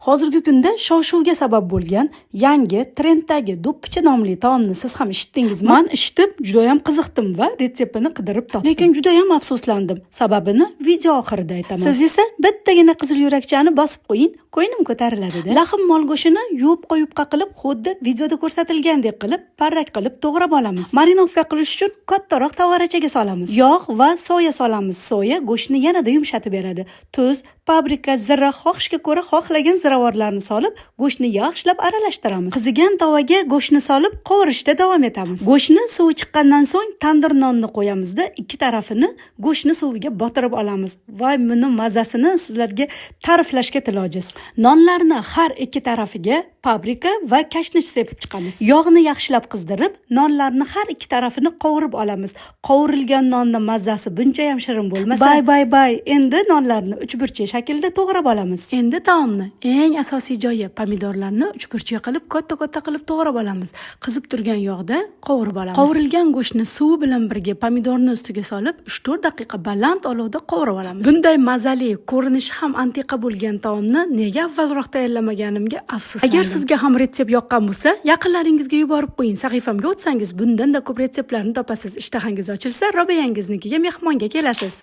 Hozirgi kunda shov-shuvga sabab bo'lgan yangi trenddagi do'ppicha nomli taomni siz ham eshitdingizmi? Men eshitib, juda ham qiziqdim va retseptini qidirib topdim. Lekin juda ham afsuslandim. Sababini video oxirida aytaman. Siz esa bittagina qizil yurakchani bosib qo'ying, ko'nglim ko'tariladi-da. Lahm mol go'shtini yupqa-yupqa qilib, xuddi videoda ko'rsatilgandek qilib, parrak qilib to'g'rab olamiz. Marinovka qilish uchun kattaroq tavarachaga solamiz. Yog' va soya solamiz. Soya go'shtni yanada yumshatib beradi. Tuz, paprika, zira, xohishga ko'ra xohlagan ziravorlarni solib, go'shtni yaxshilab aralashtiramiz. Qizigan tovaga go'shtni solib qovurishda davom etamiz. Go'shtni suvi chiqqandan so'ng tandir nonni qo'yamizda, ikki tarafini go'shtni suviga botirib olamiz. Voy, buni mazasini sizlarga ta'riflashga til ojiz. Nonlarni har ikki tarafiga paprika va kashnich sepib chiqamiz. Yog'ni yaxshilab qizdirib, nonlarni har ikki tarafini qovurib olamiz. Qovurilgan nonni mazasi buncha ham shirin bo'lmasa. Bay bay bay, endi nonlarni uchburchak shaklda to'g'rab olamiz. Endi taomni eng asosiy joyi pomidorlarni uchburchak qilib, katta-katta qilib to'g'rab olamiz. Qizib turgan yog'da qovurib olamiz. Qovurilgan go'shtni suvi bilan birga pomidorni ustiga solib, 3-4 daqiqa baland olovda qovurib olamiz. Bunday mazali, ko'rinishi ham antiqa bo'lgan taomni nega avvalroq tayyorlamaganimga afsuslandim. Agar sizga ham retsept yoqqan bo'lsa, yaqinlaringizga yuborib qo'ying. Sahifamga o'tsangiz, bundan-da ko'p retseptlarni topasiz. Ishtahangiz ochilsa, Robiyangiznikiga mehmonga kelasiz.